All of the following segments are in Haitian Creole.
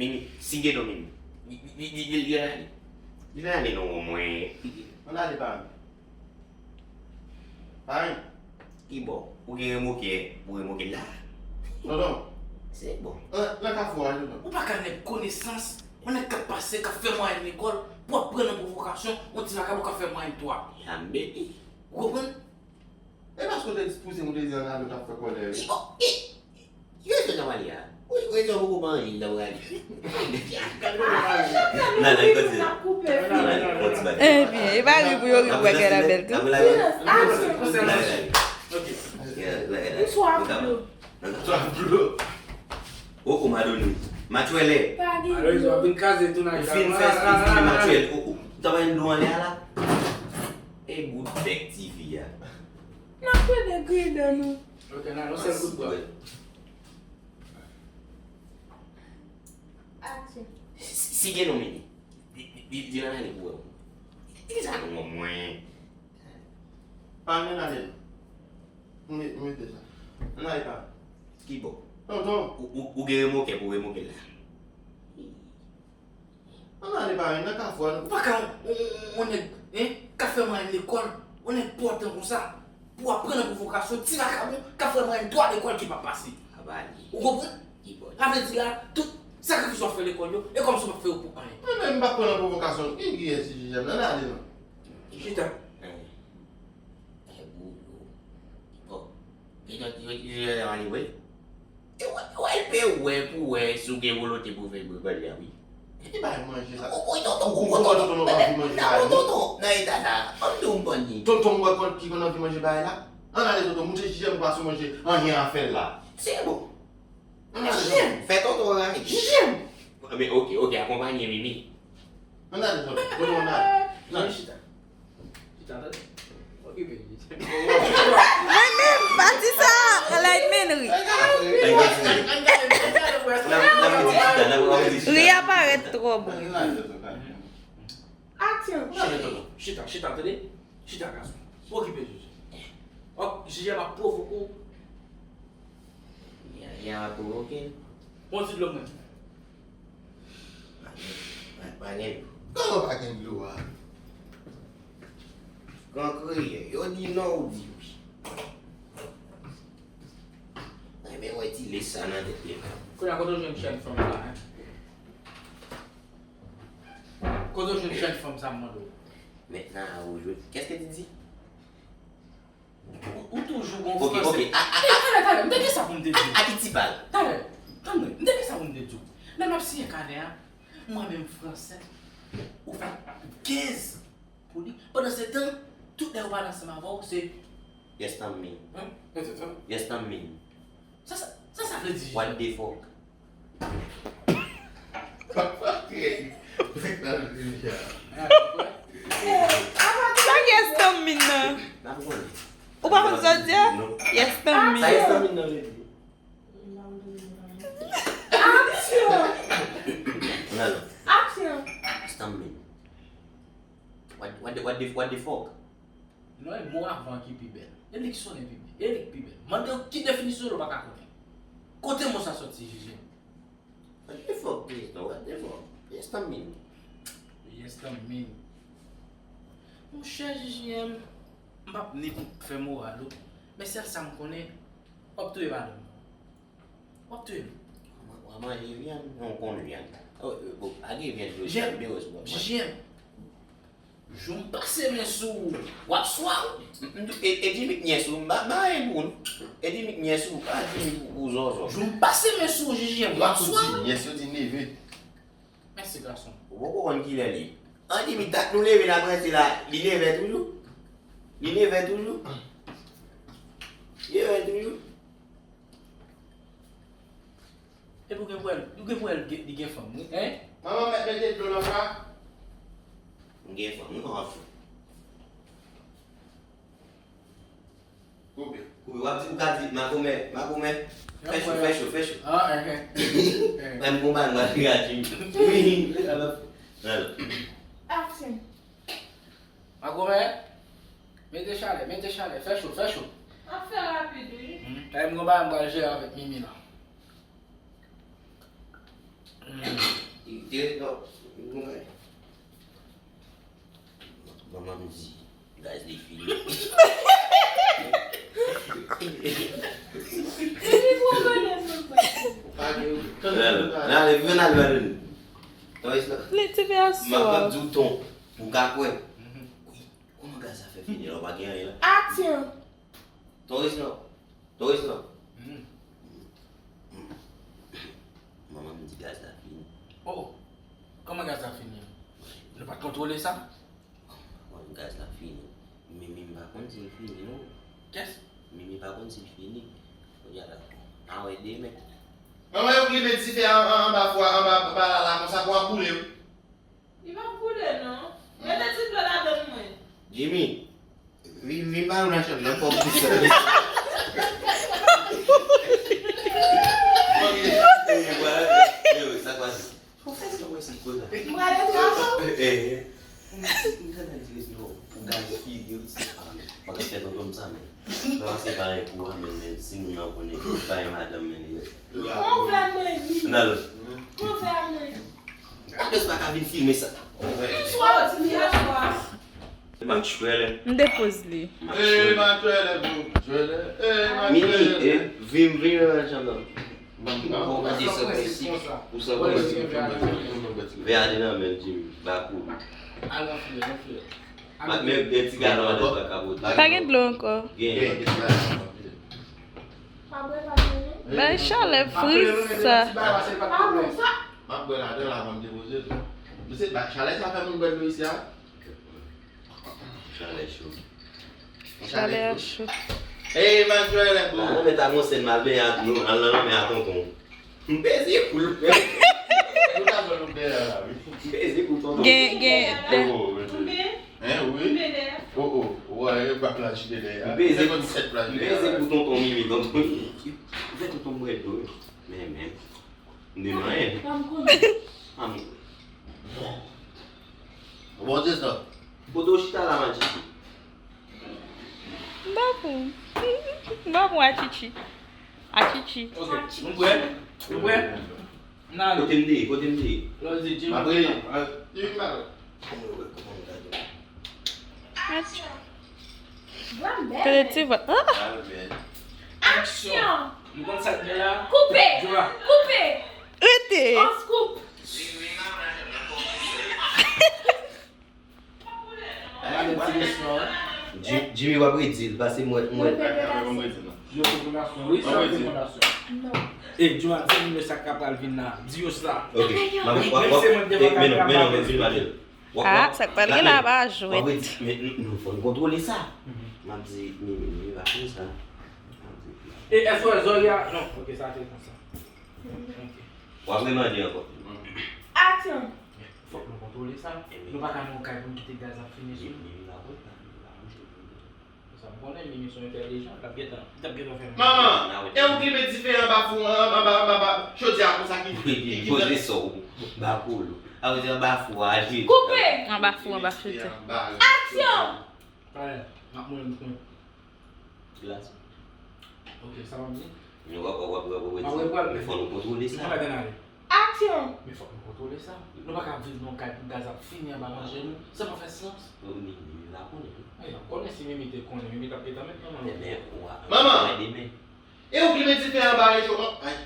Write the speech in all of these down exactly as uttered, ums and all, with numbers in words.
Mimi, si gen non Mimi. Li, li, li, li, li, li, li, li, non mwen. Ann ale pa. Ay. Ki bò? Ou gen remoke, ou remoke la? Tonton. Se bon. Nan, nan kafou a, tonton. Ou pa ka nèg konesans, yon nèg k ap pase, k ap fè mwayèn lekòl, pou w ap pran nan pwovokasyon, yon ti vakabon k ap fè mwayèn twa. Ya m beni. Ou konprann? E paske w te pouse m, ou te di ann ale, w t ap fè kòlè, wi. Ki bò? Ki, ki rezon w t ap ale a? Ou, ou rezon poko manje, l t ap ale. Nan, nan, kontinye. Nan, nan, kontinye. Ebyen, e pa ri pou yo ri pou bagay la bèl tou. Silans, aksyon. M swaf dlo. M swaf dlo. Ou, ou, Madoni. Matwèlè. Pa gen dlo. Ou fin fè, ou fin matwèlè. Ou, ou, ou ta bay dlo anlè a la. E bout bèk T V a. N ap pede griye dan nou. Ok, nan yon sèl kout bwa. Aksyon. Si, si gen non Mimi. Di, di, di nan ane pou wè. Di sa non mwen. Pa men ale. M, m mete sa. Ann ale pa. Ki bò? Tonton. Ou, ou, ou gen remoke pou remoke la. Ann ale pa, nan kafou a, nou. Ou pa ka yon, yon, yon, yon nèg, en, k ap fè mwayèn lekòl, yon nèg pòtan konsa, pou w ap pran nan pwovokasyon, ti vakabon, k ap fè mwayèn twa lekòl ki p ap pase. Ou konprann? Sa vle di la, tout sakrifis w ap fè lekòl yo, e kòmsi w p ap fè yo pou anyen. Mwen menm, m p ap pran nan pwovokasyon. Ki, kiyès ki jijè m? Ann ale non. Chita. Ay, boulo. Bon. Gen lòt, gen lòt, gen lòt, gen lòt, gen lòt. E wè, wè, l pe wè pou wè si w gen volonte pou fè bri bal la, wi. E bay manje sa. Ou, ou, tonton, ou konprann tonton anvi manje bay li. Tonton, nan eta sa, ann di w m konn li. Tonton, m wè konn ki konn anvi manje bay la. Ann ale tonton, moute jijè m pa sou manje, anyen a fè l la. Se bon. Ann ale tonton. Fè tonton rayi. Jijè m. Men oke, oke, akonpanye Mimi. Ann ale tonton, tonton ann ale. Nan. Chita. Chita, tande. Okipe li. Mwen menm, pati sa, anlè menn ri. Ri a parèt twò bon. Aksyon. Chita, tonton. Chita, chita, tande. Chita, gason. Okipe Jijè. Ok, Jijè m ap pwovoke w. Jijè m ap pwovoke l. Pran ti dlo mwen. Pa gen, pa, pa gen dlo. Kòman pa gen dlo a? Gran kriye, yo di non, ou di wi. Mwen renmen wè ti lès sa nan tèt li. Kounye a, kote w jwenn chèn fanm sa, en? Kote w jwenn chèn fanm sa, m mande w? Maintenant, ou jwenn. Qu'est-ce que tu dis? Ou, ou toujou gon fransè. Ok, ok. A, a, a, talè, talè, m te gen sa pou m te di w. A, a ki ti pal? Talè, tann mwen, m te gen sa pou m te di w. Lè m ap siyen kanè a, mwen menm fransè, ou fè kenz pou li. Pandan se tan, tout lè yo pale ansanm avè w, se Yes, tanmi. Hein? Yes, tanmi. Sa, sa, sa, sa vle di? What the fuck? Sa ki yes tanmin nan? Ou pa konn sa di a? Yes tanmin. Sa yes tanmin nan vle di? Aksyon! Aksyon! Yes tanmin. What, what the, what the, what the fuck? Non, e mo avan ki pi bèl. E li k sonnen pi byen. E li k pi bèl. Mande yo ki definisyon yo pa ka konnen. Kote mo sa soti, Jijè? What the fuck, please, no, what the fuck? Yes, tanmin. Yes, tanmin. Monchè, Jijè, m p ap ni pou fè moral ou, men sèl sa m konnen, w ap touye madanm. W ap touye l. W ap manje vyann, non, w konn vyann. Oh, bon, pa gen vyann tou, Jijè, Jijè, jou m pase men sou ou, w ap swa w. M, m, e, e di m k nyès ou, m pa, m pa anyen pou ou, non. E di m k nyès ou, pa di m pou, pou zòzò. Jou m pase men sou ou, Jijè, w ap swa w. Nyès yo di neve. Mèsi, gason. Ou poko konn kilè li ye. An di m dat nou leve n ap ranse la, li neve toujou. Li neve toujou. Li neve toujou. Epi ou gen pou wè l, ou gen pou wè l gen, li gen fanm, wi, en? Manman mèt mete dlo nan pla. M gen fanm, wi, manman fanm. Koupe. Koupe, w ap di, ou ka di, makomè, makomè. Fè cho, fè cho, fè cho. Ah, eh, eh. Menm konpa, m ap reyaji. Wi, alò. Alò. Aksyon. Makomè, mete chalè, mete chalè, fè cho, fè cho. Ap fè rapid, wi. Hmm, tande m gon bagay m pral jere avèk Mimi la. Hmm. Tire, non, non, non. Manman m di, gaz li fini. Li pran mwen nan sou pa. Nan, nan, vin al, vin al. Tòyis la. Li ti vè aswa. M ap di w ton, pou w ka kwè. Wi, kòman gaz la fè fini la, ou pa gen anyen la? Aksyon! Tòyis la. Tòyis la. Manman m di gaz la fini. Oh! Kòman gaz la fini? Nou pa t kontwole sa? Bon, gaz la fini. Mimi m pa konn si l fini, non. Kès? Mimi pa konn si l fini. Kounye a la, n a wè demen. Manman, yo klimen dife an, an, anba fwa, anba, anba la, la, konsa pou ap boule, wi. Li p ap boule, non. Mete ti dlo ladann mwen. Jimmy, vin, vin ba nou nan chanm nan, fò m di sa. Ok. Yo, sa k pase? Ou fè sa, ou wè se koza. M prale travay. Eh, eh. M di, m tande di non, pou gaz fini, yo di, ah, pa ka fè tonton m sa, men. Lè w ap se parèy pou a, men, men, si moun nan konnen, bay madanm, men, li. Kòman w fè mwen di? Nan lòt. Kòman w fè mwen? Apre sa, pa ka vin filme sa. Bonswa, ti fi, bonswa. Match trè lè. M depoze li. Match trè lè. Ey, match trè lè, bro. Trè lè. Ey, match trè lè. Mimi, eh, vin, vin nan chanm nan. Ou pa di san prensip, ou san prensip. Vè a te nan men Jimmy, bakoul. Al nan file, nan file. Mat men gen ti galon andan sa ka pote. Pa gen dlo ankò. Gen. Bay chalè fri sa. M ap bwè ladan l avan m depoze l. Mesye, ba, chalè sa fè moun bwè dlo isi a? Chalè cho. Chalè a cho. Ey, Emmanuel, bro. Al nan lanmè ta gon sèn, m al benyen ak nou, al nan lanmè a tonton. M peze kou l. Nou ta jwenn nou dèyè la, wi. M peze kou tonton. Gen, gen. Oh, oh, wi. Hein, wi. Oh, oh, wè, bak la chite dèyè. M peze, m peze kou tonton Mimi, tonton Mimi. Ou fè tonton m bwè dlo, wi. Men, men. M de manyen. Pa m konnen. Pa m konnen. Bon, Dye sa. Kote w chita la, Matiti? M pa pou. M pa pou Achichi. Achichi. Ok. Nou prè? Nou prè? N ale. Kote m te ye? Kote m te ye? Lè w di Jimmy. M ap rele. Jimmy pa la. Kòman w gade? Aksyon. Gade ti vant. Ah! Aksyon. Nou konn sa k gen la? Koupe! Koupe! Rete! On scoop! Gade ti mesye an. Ji-, Jimmy, w ap redi l, pase mwen, mwen. Yo se fondasyon. Wi, sa se fondasyon. Non. E, Joan, di nou sa k ap pral vin la. Di yo sa. Ok. M ap, w ap, w ap, men non, men non, men film a jwe. W ap, w ap, ah, sa k pral gen la pa jwèt. W ap redi, men nou, nou fò n kontwole sa. M ap di, men, men, men, pa fè sa. M ap di. E èske w wè Zoya? Non, ok, sa te konsa. Ok. W ap remande ankò. Aksyon! Fòk nou kontwole sa. Nou pa ka nan yon kay pou n kite gaz ap fini sou nou. Sa m konnen, Mimi se yon entèlijan, l ap gentan, li t ap gentan fè m. Manman, e ou ki met dife anba fou, anba, anba, anba chodyè a konsa ki, ki, ki, ki poze sou bakoul. A vle di anba fou a, aji. Koupe! Anba fou, anba chodyè. Aksyon! Talè, m ap moulen m konnen. Glas. Ok, sa w ap di? Men w ap, w ap, w ap, w ap, w ap, men fò nou kontwole sa. Aksyon! Men fòk nou kontwole sa. Nou pa ka viv nan yon kay pou gaz ap fini anba manje nou. Sa pa fè sans. Wi, wi, wi, la konnen. Ey, m konnen si Mimi te konnen, Mimi t ap gentan met manman. Manman! E ou ki met dife anba recho an? Ay.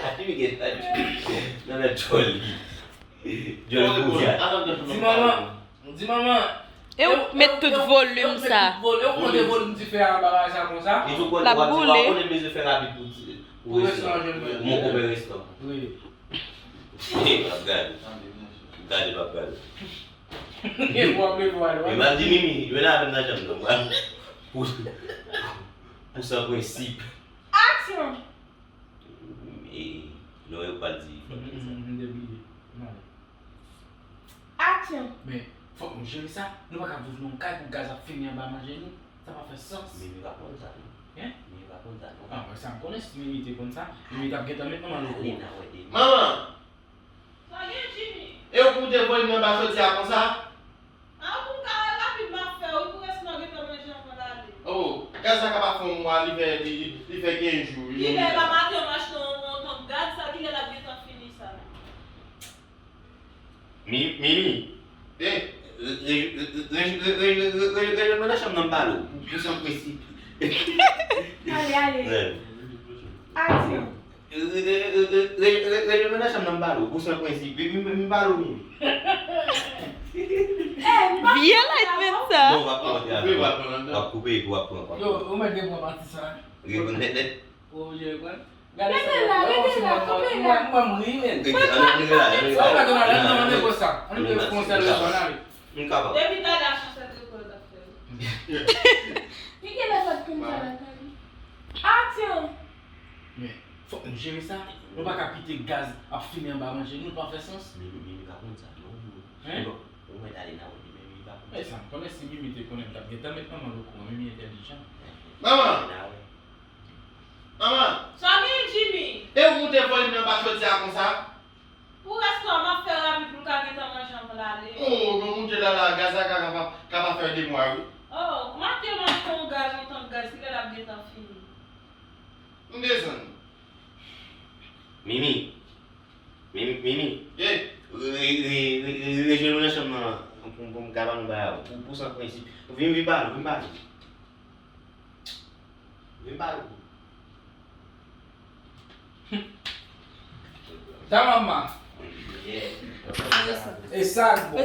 Api mi gen nan nan djòl li. Djòl li. Di manman. Di manman. E ou met tout volim sa. E ou monte volim dife a anba bagay sa konsa. L ap boule. Pou restoran jwenn manje. Mon koube restoran. Wi. Ap gade. Gade, ap gade. E m ap di Mimi, jwenn avè m nan chanm nan. Pou, pou san prensip. Aksyon! E, non, yo pa di fòk fè sa. M te bliye. M ale. Aksyon! Men, fòk nou jere sa. Nou pa ka viv nan yon kay pou gaz ap fini anba manje nou. Sa pa fè sans. Mimi pa konn sa, non. Hein? Mimi pa konn sa, non. Ah, mwen sa m konnen, si Mimi te konn sa, Mimi t ap gentan met manman nan kouran. Manman! Sa gen, Jimmy? E ou pou te voye m nan ba chodyè a konsa? A, pou m ka wè rapid m ap fè, wi, pou restoran gentan manje anvan l ale. Oh, gaz la ka pa fè yon mwa, li fè, li, li, li fè kenz jou. Kilè, pa maten, m achte yon, yon tank gaz, sa, kilè l ap gentan fini, sa? Mi- Mimi. Ey, rejwenn mwen nan chanm nan, m pale w. Pou, pou san prensip. Ale, ale. Aksyon. Rejwenn mwen nan chanm nan, m pale w. Pou san prensip. M pale w, Mimi. Vye light men sa. Non, w ap pran antre avè m. W ap koupe epi w ap pran. Yo, ou mèt reprann pati sa. Reprann nèt nèt. Ou oblije reprann? Gade sa. Rete la, rete la, kanpe la. Mwen, mwen, mwen ri, men. Ann rete la, ann rete la. Sa pa gen nan lè, non, ann rete sa. Ann rete pou yon sèl rezo, ann ale. M kapab. Depi talè a, se yon sèl rezo l ap fè. Li genlè sot konn sa lakay li. Aksyon! Men, fòk nou jere sa. Nou pa ka kite gaz ap fimen anba manje nou, li pa fè sans. Mimi, Mimi pa konn sa, non. Hein? Ou mèt ale nan wout li, men Mimi pa konn sa. E sa, m konnen si Mimi te konnen, m t ap gentan met manman l okouran, Mimi entèlijan. Manman! Manman! Sa w gen, Jimmy? E ou moute volim nan ba chodyè a konsa? Pou rès tan an, m ap fè rapid pou l ka gentan manje anvan l ale. Oh, non, Bondye la la, gaz la ka, ka, ka pa fè de mwa, wi. Oh, maten m ap fè yon gaz, yon tank gaz, kilè l ap gentan fini? M desann. Mimi. Mimi, Mimi. Ye. Re, re, re, re, rejwenn mwen nan chanm nan, pou, pou m ka ba nou bagay, pou, pou san prensip. Vin, vin ba nou, vin ba nou. Vin ba nou. Ta manman. E sa k bon.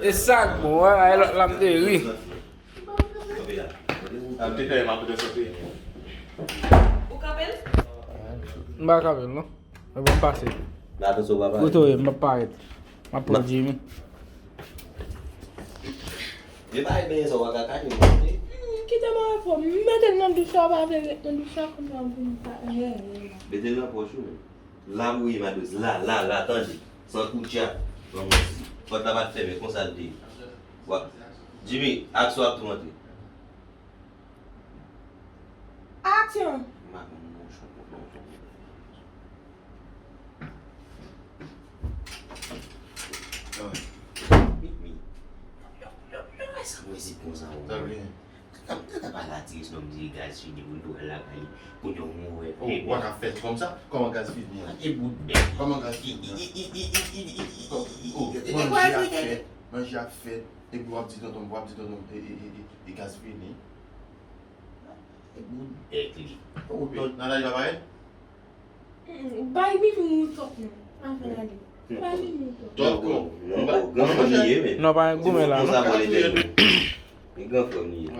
E sa k bon, wè, e lòt la m te ri. Ou kanpe l? M pa kanpe l, non. Mwen bon pase. Gade sou papa. Kote w ye? M ap parèt. M ap pran Jimmy. Yo pa benyen sa w pa ka kache, non. Hmm, kite m avè w. Mete l nan douch la, w pa vle ret nan douch la, kounye a pou m pa. Mete l nan pòch ou, men. La pou ye, madoz. La, la, la, tande. San koutcha. Manman si. Pòt la pa t fèmen, konsa l te ye. Wa. Jimmy, aksyon ap tou antre. Aksyon! Sa vle. Kòman gaz fini an? Kòman gaz fini an? Manje ap fèt, manje ap fèt, epi w ap di tonton, w ap di tonton, e, e, e, e, e gaz fini. Nan laj la parèt? Bay Mimi yon tòk non. Anvan n ale. Bay Mimi yon tòk. Tòk non. Gran fanmi ye, men. Non, pa gen goumen la, non. Konsa, bon, li te. Li gran fanmi ye.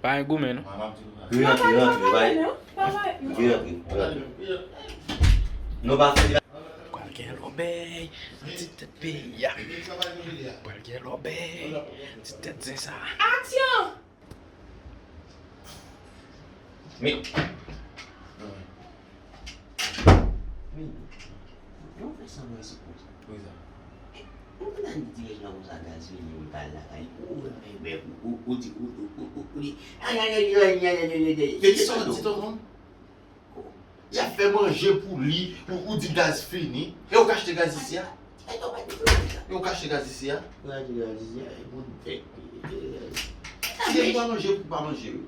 Pa gen goumen, non. Vin antre, vin antre, bay. Vin antre, vin antre. Non, pa fè. Pral gen lòbèy nan ti tèt peyi a. Pral gen lòbèy nan ti tèt zen sa. Aksyon! Men. Men. Yon fè sanble se konsa. Poukisa? Ou konn al di Reginald konsa gaz fini, ou pral lakay. Ou, ou, ou, ou di, ou, ou, ou, ou, ou di, ay, ay, ay. Men kisa w di tonton? Y ap fè manje pou li, ou, ou di gaz fini. E ou ka achte gaz isi a? E ou ka achte gaz isi a? Ou ka achte gaz isi a, e pou bèk. Si e pou pa manje, pou pa manje, wi.